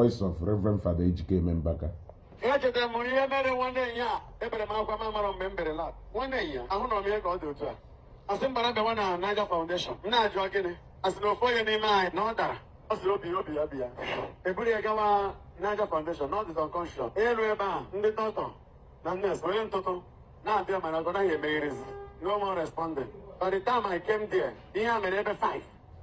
voice of Reverend Father Ejikeme Mbaka. Echetara m ihe mere nwanne nya. Ebere m akwa, ma mara mgbe m bere lat nwanne nya ahụ nọ m ihe ka ọ dị otu a. Asị m bara bịawa na Niger Foundation. M na-ajụ gịnị, asị na ofu onye n'ime anyị na ọ dara, ọ sịrị obi ya bịa eburu ya gawa Niger Foundation na ọ dịzị unconscious. Elu ebe a, ndị dọkịta na nurse onye ntụtụ na-abịa, mana ọ naghị emegherezi, no more responding. By the time I came there, ihe a mere ebe 5,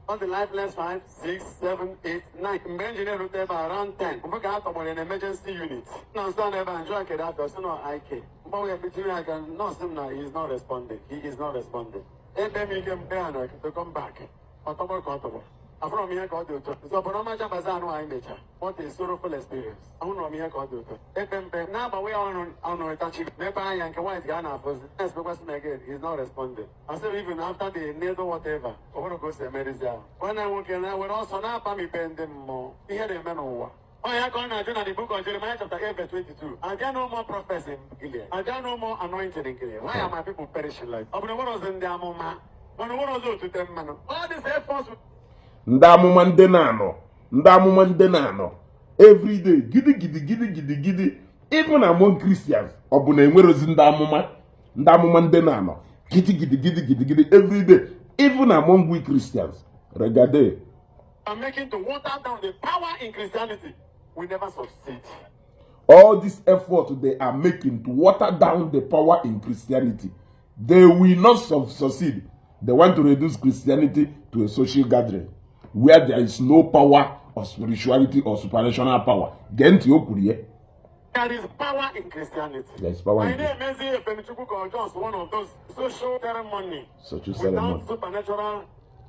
ọ dị lifeless, 5, 6, 7, 8, 9. Mgbe engineer rute ebe a around 10, mgbe ka a tọgbọrọ na emergency unit na nso na ebe a, njụọ kedu afọ, sị nọ ik mgbanwe ekpetiri aka nọọsụ m na he is not responding, he is not responding. Ebe m ike mpe ha na to come back, ọ tọgbọ ka ọ tọgbọ. Afụrọ m ihe ka ọ dị otu a zọbụrụ ọmacha baza anụ anyị mechaa. What a sorrowful experience. Ahụrụ m ihe ka ọ dị otu a. Epe mpe na-agbanwe ya ọnụ ọnụ ịtachi mepe anya nke white ga a na-afụzi. Expekwa m again, he is not responding. I said even after the needle, whatever, ọ bụrụ ka o si emerizi ahụ. Nwanne m nwoke na-were ọsọ na-apa m ipe ndị mmụọ ihe na-eme n'ụwa. Ọ ya ka ọ na-ajụ na the Book of Jeremiah chapter 8 verse 22. Are there no more prophets in Gilead? Are there no more anointing in Gilead? Why are my people perishing like? Ọ bụrụ nwere ọzọ ndị amụma, mana nwere ọzọ otute mmanụ. All these efforts Ndị amụma, ndị na-anọ, ndị amụma, ndị na-anọ everyday gidi gidi gidi gidi gidi, even among Christians. Ọ bụ na enwerozi ndị amụma, ndị amụma, ndị na-anọ gidi gidi gidi gidi gidi everyday, even among we Christians? Regade. Are making to water down the power in Christianity will never succeed. All this effort they are making to water down the power in Christianity, they will not succeed. They want to reduce Christianity to a social gathering where there is no power of spirituality or supernatural power. Gee ntị, o kwuru ya. There is power in Christianity. There is power in Anyị na-emezi efemchukwu ka ọ just one of those social ceremony social ceremony without supernatural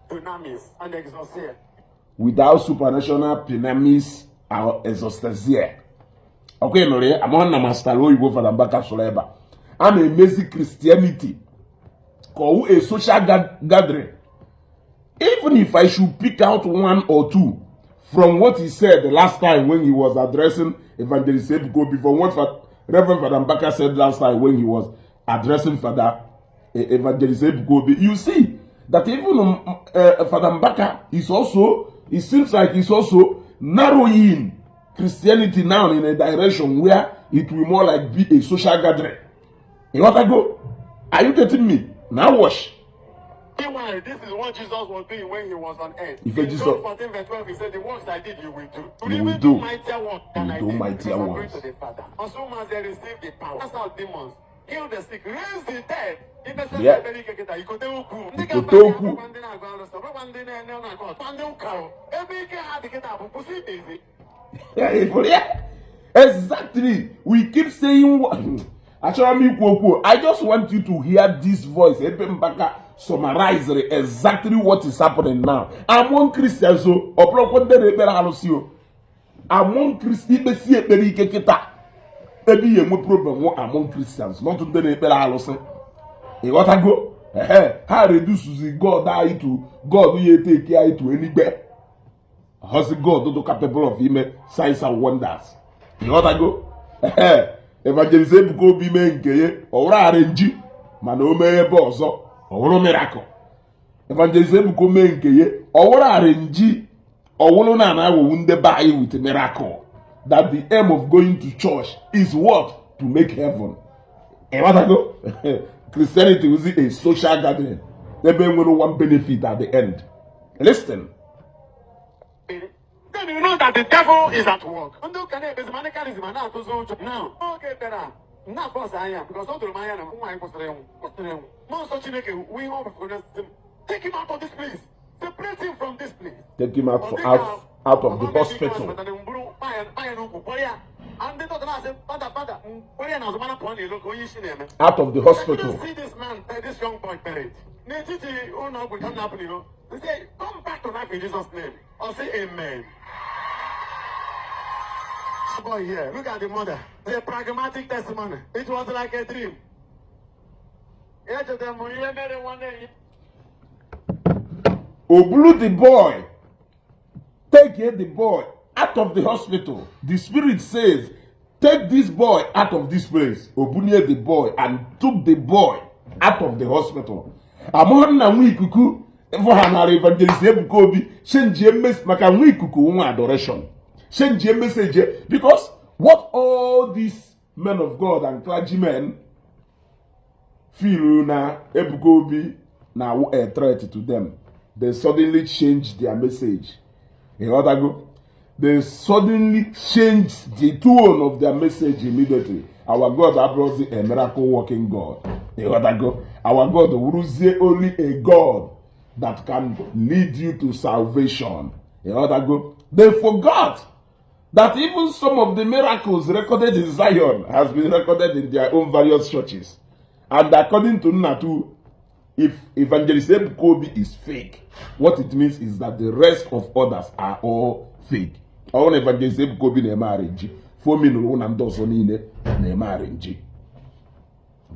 dunamis and exorcism. Without supernatural dunamis or exorcism. Ọkwa ị nụrụ ya? Amaghị na master oyibo Fada Mbaka sụrụ ebe a. A na-emezi Christianity ka ọ wụ a social gathering. Even if I should pick out one or two from what he said the last time when he was addressing Evangelist Ebuka Obi, from what Reverend Father Mbaka said last time when he was addressing Father Evangelist Ebuka Obi, you see that even Father Mbaka is also, it seems like he's also narrowing Christianity now in a direction where it will more like be a social gathering. You want to go? Are you getting me? Now watch. Meanwhile, this is what Jesus was doing when he was on earth. If In Jesus- John 14 verse 12, he said, "The works I did, you will do. You You will will do. do mightier works than You I do did, mightier because I'm going ones. to the Father." As soon as they received the power, cast out demons, heal the sick, raise the dead. Imesịa ekpere ike kịta, ikote ukwu. Ndị Ikote ga-aba okwu. bụkwa ndị na-agụ arụsị, bụkwa ndị na-ene na-akọ, ọtọ, ndị ụka o. Ebe ike ha dị kịta bụ kwụsị ikpe ezi. Yeah. Exactly. We keep saying what achọrọ m ikwu okwu. I just want you to hear this voice ebe Mbaka summarize exactly what is happening now among Christians o. Ọ bụrụkwa ndị na-ekpere arụsị o, among Christians, ikpesi ekpere ike kịta, ebe ihe enwe problem nwo among Christians, not ndị na-ekpere arụsị. Ịghọtago? Ehe, ha reduce God anyị to God ya eteki anyị to enigbe hosi God do capable of ime signs and wonders. Ịghọtago? Ehe, Evangelist Ebuka Obi mee nke ya, ọ wụrụ arrange, mana o mee ebe ọzọ, ọ wụrụ miracle. Evangelist Ebuka mee nke ya, ọ wụrụ arrange, ọ wụrụ na ana-aghọgbu ndị be anyị with miracle, that the aim of going to church is what? To make heaven. Ịghọtago? Christianity was a social gathering ebe nwere one benefit at the end. Listen. Then you know that the devil is at work. Ndị ụka na-ekpezi ma ndị charisma na-atụzi ụjọ. Now, oge ekpere a, m na-afọsọ anya because o doro m anya na nwa anyị kwụsịrị ịnwụ, kwụsịrị ịnwụ. Mmụọ Nsọ Chineke wụ ihe ọ bụ sị m, "Take him out of this place. Separate him from this place." Take him out of the hospital. Ndị dọkịta na-asị, "Fada, fada," kpọrọ ya n'azụ mana pụọ n'ilo ka onye isi na-eme. Out of the I hospital. couldn't see this man, this young boy buried. N'etiti ụlọ ọgwụ ka m na-apụ n'ilo. They say, "Come back to life in Jesus' name." I'll say amen. Boy here, look at the mother. It's a pragmatic testimony. It was like a dream. Echetara m ihe mere nwanne ya. Obulu the boy, take the boy out of the hospital. The spirit says, "Take this boy out of this place." Obunie the boy and took the boy out of the hospital. Amụghị na nwa ikuku ịfụ ha nara Evangelist Ebuka Obi chenjie mmesi maka nwa ikuku nwa adoration. Change message, because what all these men of God and clergymen feel na Ebuka Obi na a threat to them, they suddenly change their message. Ịghọtago? They suddenly change the tone of their message immediately. Our God abụrụzi a miracle working God. Ịghọtago? Our God wụrụzie only a God that can lead you to salvation. Ịghọtago? They forgot that even some of the miracles recorded in Zion has been recorded in their own various churches. And according to Nnatu, if Evangelist Ebuka Obi is fake, what it means is that the rest of others are all fake. Ọ na Evangelist Ebuka Obi na-eme arrange, fomi nụrụ na ndị ọzọ niile na-eme arrange.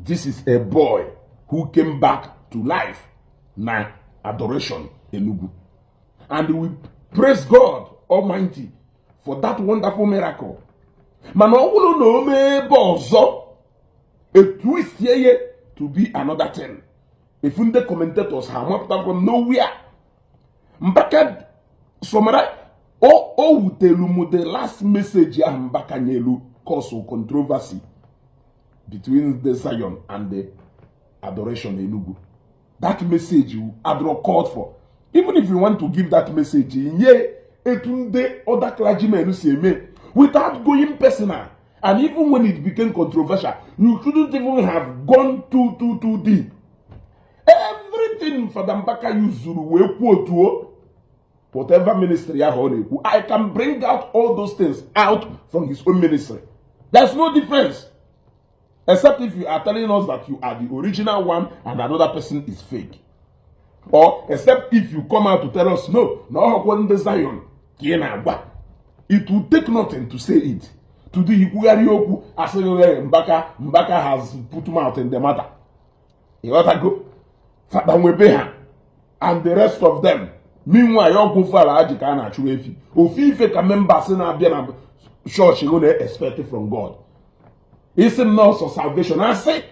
This is a boy who came back to life na Adoration Enugu. And we praise God Almighty for that wonderful miracle. Mana ọ bụrụ na o mee ebe ọzọ, a twist ye to be another thing. If ndị commentators ha amapụta from nowhere. Mbaka summarize o wutelu m the last message ahụ Mbaka nyelu cause controversy between the Zion and the Adoration Enugu. That message adro called for. Even if you want to give that message, nye etu ndị other clergymen si eme without going personal. And even when it became controversial, you shouldn't even have gone too too too deep. Everything Fada Mbaka yuzuru wee kwuotuo whatever ministry ahụ ọ na-ekwu, I can bring out all those things out from his own ministry. There's no difference, except if you are telling us that you are the original one and another person is fake, or except if you come out to tell us no na ọhụkwa ndị Zion ka ị na-agwa. It will take nothing to say it to do ikwugharị okwu asịghị Mbaka. Mbaka has put mouth in the matter. Ịghọtago? Fada nwebe ha and the rest of them. Meanwhile, ọgwụ fara aji ka a na-achụ efi ofu ife ka members na-abịa na chọọchị hụ na-expect from God. Isi m nọọsọ salvation asị,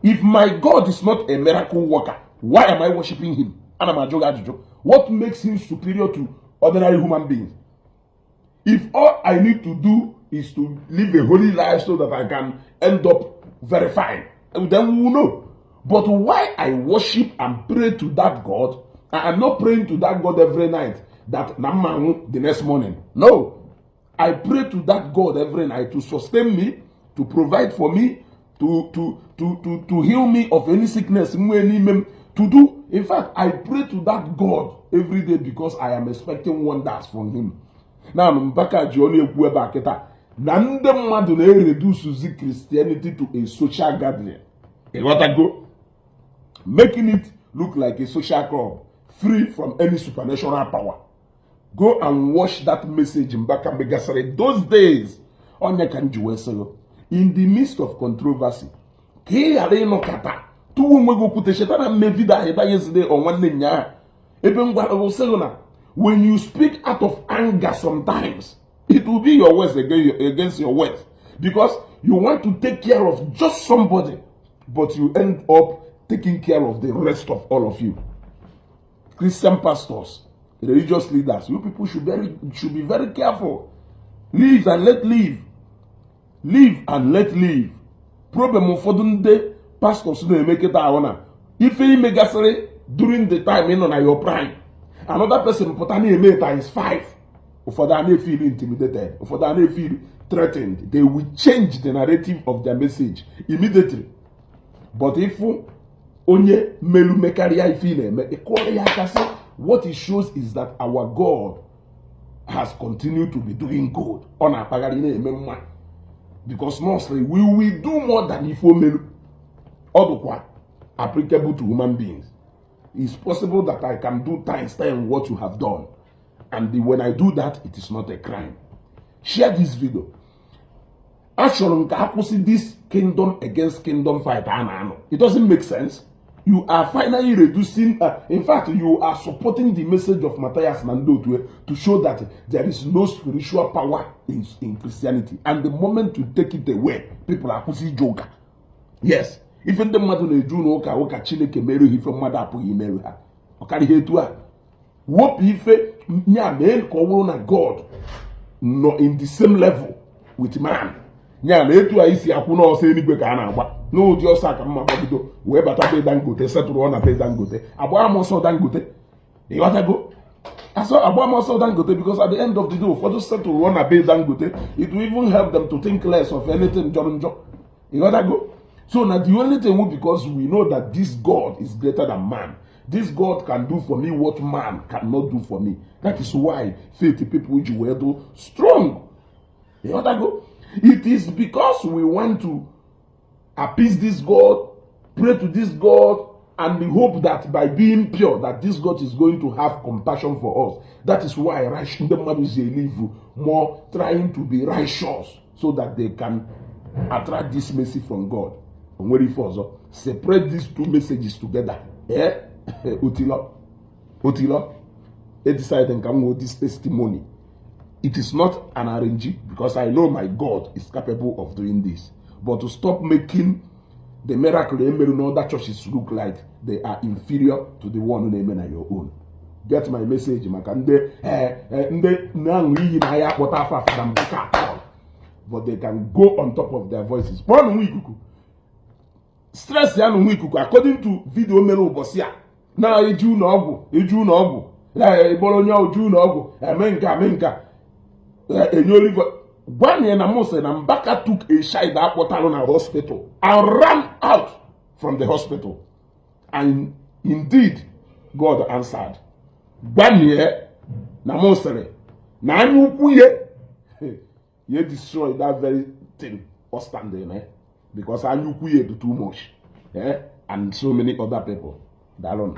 if my God is not a miracle worker, why am I worshiping him? Ana m ajụ gị ajụjụ. What makes him superior to ordinary human beings? If all I need to do is to live a holy life so that I can end up very fine, then we will know. But why I worship and pray to that God, I am not praying to that God every night that na mma anwụ the next morning. No, I pray to that God every night to sustain me, to provide for me, to heal me of any sickness nwee n'ime m, to do. In fact, I pray to that God every day because I am expecting wonders from him. Now, Mbaka ji ọnụ ekwu ebe a kịta na ndị mmadụ na-ereduce Christianity to a social gathering. Ịghọtago? Making it look like a social club free from any supernatural power. Go and watch that message Mbaka megasịrị those days. Onye ka m ji wee sị gị, in the midst of controversy, ka ị ghara ịnọkọta tụwa onwe gị okwute. Cheta na mme video ahụ ebe yesterday or nwanne nyaa ebe m gwara gị sị gị na when you speak out of anger, sometimes it will be your words against your words, because you want to take care of just somebody, but you end up taking care of the rest of all of you. Christian pastors, religious leaders, you people should be very careful. Live and let live. Live and let live. Problem ụfọdụ ndị pastors na-eme kịta ahụ na ife imegasịrị during the time ị nọ na your prime, another person pụta na-eme times five. Ụfọdụ a na-efeel intimidated, ụfọdụ a na-efeel threatened. They will change the narrative of their message immediately. But ịfụ onye melu mekarịa ife ị na-eme, ịkụọrọ ya aka sị, what it shows is that our God has continued to be doing good. Ọ na-akpagharị na-eme mma, because mostly we will do more than ife o melu. Ọ dịkwa applicable to human beings. It's possible that I can do times 10 what you have done, and when I do that, it is not a crime. Share this video. Achọrọ m ka akwụsị this kingdom against kingdom fight a na-anọ. It doesn't make sense. You are finally reducing, in fact, you are supporting the message of Matthias na ndị otu to show that there is no spiritual power in Christianity. And the moment you take it away, people akwụsị ije ụka. Yes, ife ndị mmadụ na-eju n'ụka ụka Chineke merụ ha ife mmadụ apụghị imerụ ha, ọ karịghị etu a. Wopụ ife ya mee ka ọ bụrụ na God Nọ in the same level with man. Ya na etu anyị si akwụ n'ọsọ eluigwe ka a na-agba n'ụdị ọsọ a ka mma gbagido wee bata be Dangote, setụrụ na be Dangote, agba m ọsọ Dangote. Ịghọtago? Asọ agba m ọsọ Dangote, because at the end of the day, ụfọdụ setụrụ na be Dangote, it will even help them to think less of anything jọrọ njọ. Ịghọtago? So na the only thing, because we know that this God is greater than man, this God can do for me what man cannot do for me. That is why faith people ji wee do strong. Ịghọtago? It is because we want to appease this God, pray to this God, and the hope that by being pure, that this God is going to have compassion for us. That is why ndị mmadụ ji live more trying to be righteous so that they can attract this mercy from God. O nwere ife ọzọ. Separate these two messages together. Eh? Otilo. Otilo. E decide nka m nwee this testimony. It is not an arrange, because I know my God is capable of doing this. But to stop making the miracle emere in other churches look like they are inferior to the one na-eme na your own. Get my message? Maka ndị ndị na-aṅụ iyi na ya akpọta afa Fada Mbaka at all. But they can go on top of their voices. Kpọọ nwa ikuku. Stress ya na nwa ikuku, according to video mere ụbọchị a, na-eji ụlọ ọgwụ, eji ụlọ ọgwụ ịkpọrọ onye oju ụlọ ọgwụ eme nka eme nka enye olive. Gwa ya na mụ sị na Mbaka took a child akpọtalụ na hospital and ran out from the hospital, and indeed God answered. Gbanye na mụ sịrị na anya ukwu ye ye destroy that very thing ọ standing, eh? Because anya ukwu ye do too much, eh? And so many other people. Daalụ.